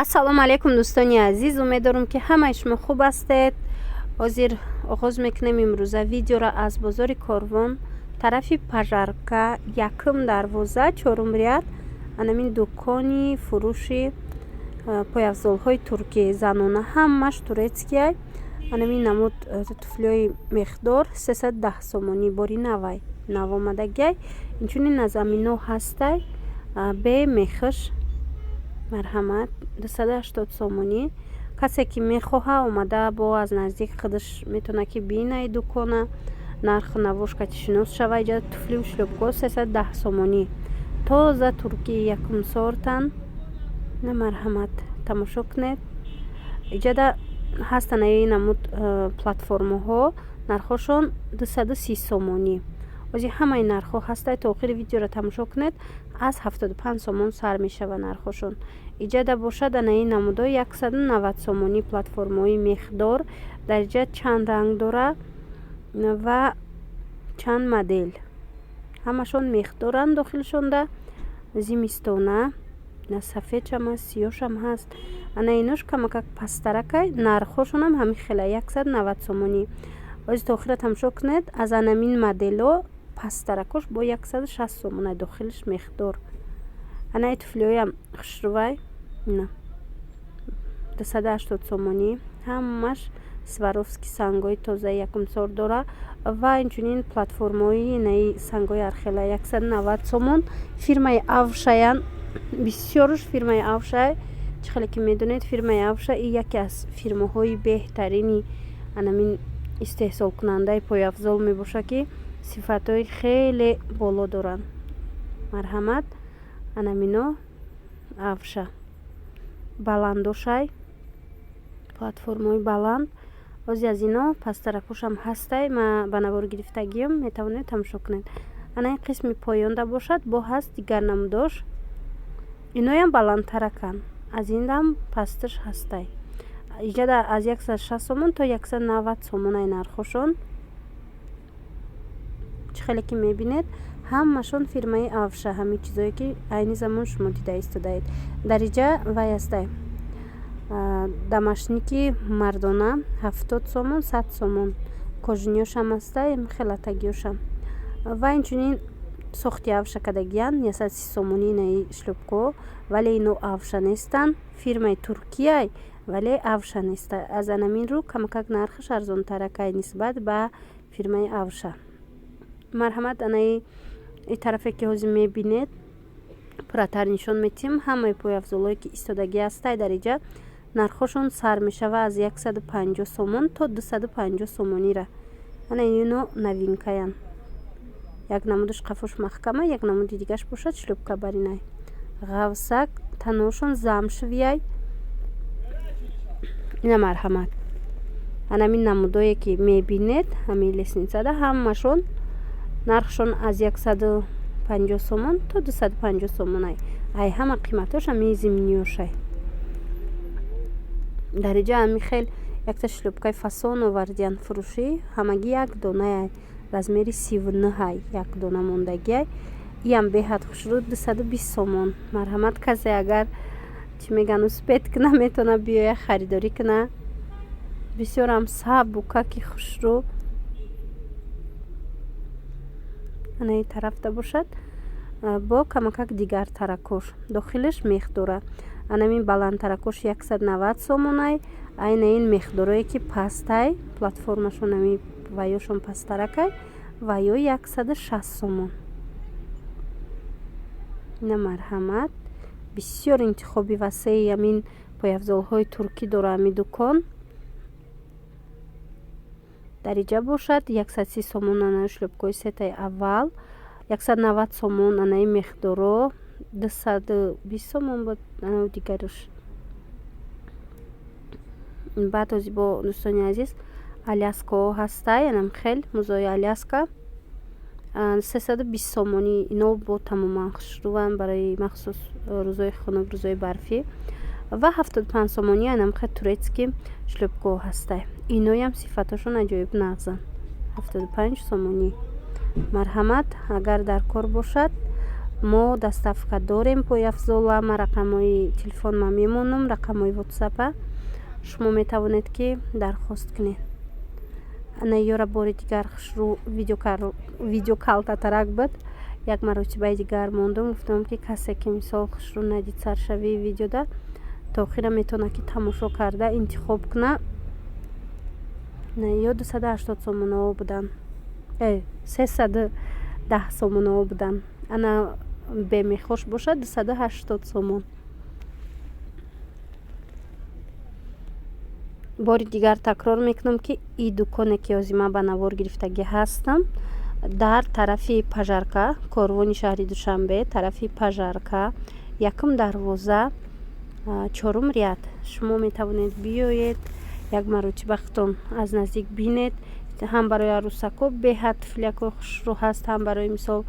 Ассалому алайкум, дӯстони азиз. Умеддорам, ки ҳамаи шумо хуб ҳастед. Ҳозир оғоз мекунем имрӯза видеоро аз бозори Корвон, тарафи Пожарка, якум дарвоза, чорум ряд. Анамин дукони фурӯши пойафзолҳои туркӣ, занона, ҳамаш турецкий. Анамин намуд туфлиҳои мехдор 310 сомонӣ, бори навай, навомадагиай. Инчунин аз амино ҳастай бе мехш, марҳамат, 280 сомонӣ. Касе ки мехоҳа, омада бо аз наздик худаш метавона ки бинаи дукона, нарху навош кати шинос шава. Иҷа туфливу шлёпкаҳо 310 сомонӣ, тоза туркӣ, якум сортан. На, марҳамат, тамошо кунед. Иҷада ҳастанд аи намуд платформаҳо, нархҳошон 230 сомонӣ. Ози ҳамаи нархҳо ҳастай, то охири видеоро тамошо кунед. Аз 75 сомон сар мешава нархҳошон. Иҷада бошад анаи намудҳо 190 сомонӣ, платформаҳои мехдор. Дар иҷа чанд ранг дора ва чанд модел, ҳамашон мехдоранд. Дохилшонда зимистона, сафедшам ҳаст, сиёҳшам ҳаст. Ана инош камакак пасттаракай, нархҳошонам ҳамин хела, 190 сомонӣ. Ози то охира тамошо кунед. Аз анамин моделҳо пасттаракош бо 160 сомона, дохилиш мехдор. Анаи туфлиҳоям хушрӯвай, на, 280 сомонӣ. Ҳамаш Сваровски, сангҳои тозаи якум сорт дора. Ва инчунин платформаҳои наи сангҳои архела 190 сомон, фирмаи Авшаян, бисёруш фирмаи Авшай. Чӣ хеле ки медонед, фирмаи Авша и яке аз фирмаҳои беҳтарини анамин истеҳсолкунандаи пойафзол мебошад, ки сифатҳои хеле боло доранд. Марҳамат, анамино Авша баландошай, платформаҳои баланд. Ози аз ино пасттаракушам ҳастай, ма ба навор гирифтагиам, метавонед тамошо кунед. Ана ин қисми поёнда бошад, бо ҳаст дигар намудош, иноям баландтараканд, аз индам пасташ ҳастай. Иҷада аз 160 сомон то 190 сомонай нархошон. Чӣ хеле ки мебинед, ҳамашон фирмаи Авша. Ҳамин чизое ки айни замон шумо дида истодаед дар иҷа, вай ҳастай домашники мардона, 70 сомон, 100 сомон. Кожаниёшам ҳастай, хелатагиёшам. Ва инчунин сохти Авша кардагиян, 130 сомонӣ инаи шлёпкаҳо, вале ино Авша нестанд, фирмаи туркияй, вале Авша неста. Аз анамин рӯ камакак нархаш арзонтаракай нисбат ба фирмаи Авша. Марҳамат, анаи тарафе ки ҳозир мебинед, пурратар нишон медиҳем. Ҳамаи пойафзолҳое ки истодагӣ ҳастай дар иҷа, нархҳошон сар мешава аз 150 сомон то 250 сомонира. Ана ино новинкаянд. Як намудаш қафош маҳкама, як намуди дигаш бошад шлёпка баринай, ғавсак, таношон замшевый. Ина, марҳамат, анамин намудое ки мебинед, ҳамин лестницада ҳамашон нархшон аз 150 сомон то 250 сомонай. Ай ҳама қиматош ҳамин зимниёшай. Дар иҷа ҳамин хел якта шлёпкаи фасон овардиян фурӯшӣ, ҳамагӣ як донае, размери 39-ай, як дона мондагиай. Иам беҳад хушрӯ, 220 сомон. Марҳамат, касе агар, чӣ мегӯянд, успеть куна, метавона биёя харидорӣ куна. Бисёрам сабукаки хушрӯ. Анаи тарафта бошад бо камакак дигар таракош, дохилаш мех дорад. Анамин баландтаракош 190 сомонай. Айна ин мехдорое ки пастай, платформашон ами ваёшон пасттаракай, ва ё 160 сомон. Ина, марҳамат, бисёр интихоби васеи ҳамин пойафзолҳои туркӣ дора ҳамин дукон. Дар иҷа бошад 130 сомон анаи шлёпкаҳои сетаи аввал, 190 сомон анаи мехдоро, 220 сомон буд анау дигаруш. Баъд ози бо, дӯстони азиз, аляскаҳо ҳастай, анам хел музои аляска 320 сомонӣ. Ино бо тамоман хушрӯванд, барои махсус рӯзои хунук, рӯзои барфӣ. Ва 75 сомонӣ анам хел турецкий шлёпкаҳо ҳастай. Иноям сифаташон аҷоиб нағзанд, 75 сомонӣ. Марҳамат, агар дар кор бошад. Мо доставка дорем пойафзола. Ман рақамҳои телефонма мемонам, рақамҳои ватсапа, шумо метавонед, ки дархост кунед. Ана ёра бори дигар хушрӯ, видео калтатарак буд, як маротибаи дигар мондум. Гуфтам, ки касе ки мисол хушрӯ надид саршавии видеода, то охира метавонад, ки тамошо карда интихоб кунад. Ё 280 сомонаҳо буданд, 310 сомонаҳо буданд. Ана бемехош бошад, 280 сомон. Бори дигар такрор мекунам, ки и дуконе ки ҳозир ман ба навор гирифтагӣ ҳастам, дар тарафи Пожарка, Корвони шаҳри Душанбе, тарафи Пожарка, якум дарвоза, чорум ряд. Шумо метавонед биёед, як маротиба худтон аз наздик бинед. Ҳам барои арӯсако беҳад туфлякҳои хушрӯ ҳаст, ҳам барои мисол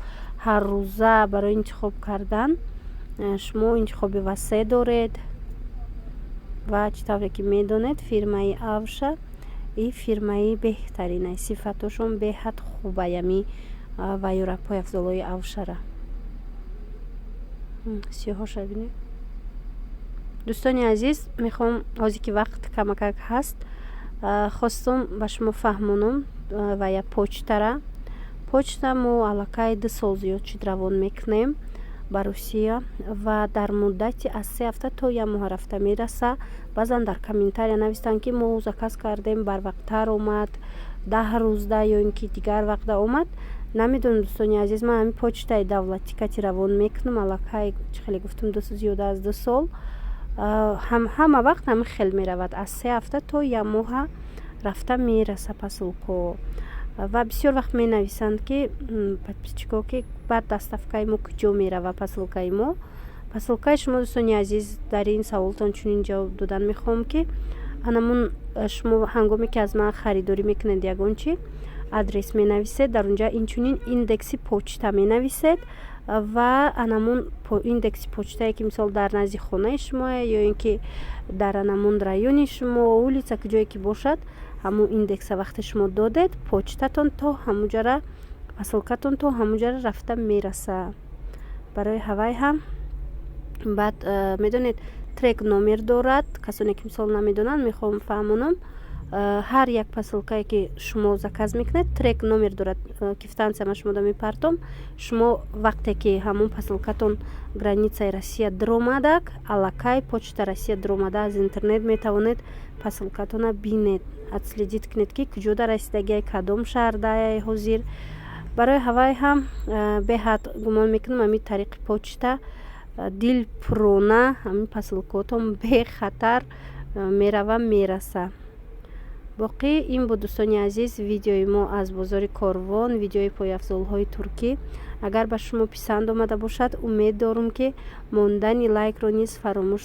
ҳаррӯза, барои интихоб кардан шумо интихоби васеъ доред. Ва чӣ тавре ки медонед, фирмаи Авша и фирмаи беҳтарина, сифатошон беҳад хуба. Ями ваюра, пойафзолҳои Авшара сиёҳоша бинед. Дӯстони азиз, мехоҳам ҳозир, ки вақт камакак ҳаст, хостум ба шумо фаҳмонам ва я почтара. Почта мо аллакай 2 сол зиёд шуд равон мекунем ба Русия ва дар муддати аз 3 ҳафта то як моҳ рафта мераса. Баъзан дар комментария навистанд, ки мо заказ кардем, барвақттар омад, 10 рӯзда ё ин ки дигар вақта омад. Намедонам, дӯстони азиз, ман ҳамин почтаи давлатӣ кати равон мекунам аллакай, чӣ хеле гуфтум, зиёда аз 2 сол. Ҳама вақт ҳамин хел меравад, аз 3 ҳафта то як моҳа рафта мераса посылко. Ва бисёр вақт менависанд, ки подписчико, ки баъд доставкаи мо куҷо мерава, посылкаи мо, посылкаи шумо. Дӯстони азиз, дар ин саволтон чунин ҷавоб додан мехоҳам, ки анамун шумо ҳангоме ки аз ман харидорӣ мекунед, ягон чи адрес менависед, дар унҷа инчунин индекси почта менависед ва анамун индекси почтае, ки мисол дар назди хонаи шумое ё ин ки дар анамун райони шумо, улица, куҷое ки бошад, ҳамун индекса вақте шумо додед, почтатон то ҳамуҷара, посылкатон то ҳамуҷара рафта мераса. Барои ҳавай ҳам баъд медонед, трек номер дорад. Касоне ки мисол намедонанд, мехоҳам фаҳмонам: ҳар як посылкае ки шумо заказ мекунед, трек номер дорад. Квитансия ман шумода мепартом. Шумо вақте ки ҳамон посылкатон границаи Россия дуромадак, аллакай почта Россия дуромада, аз интернет метавонед посылкатона бинед, отследить кунед, ки куҷода расидагиай, кадом шаҳрдаяй ҳозир. Барои ҳавай ҳам беҳад гумон мекунам, ҳамин тариқи почта дилпурона ҳамин посылкаотон бехатар мерава, мераса. Боқӣ ин буд, дӯстони азиз, видеои мо аз бозори Корвон, видеои пойафзолҳои туркӣ. Агар ба шумо писанд омада бошад, умед дорум, ки мондани лайкро низ фаромӯш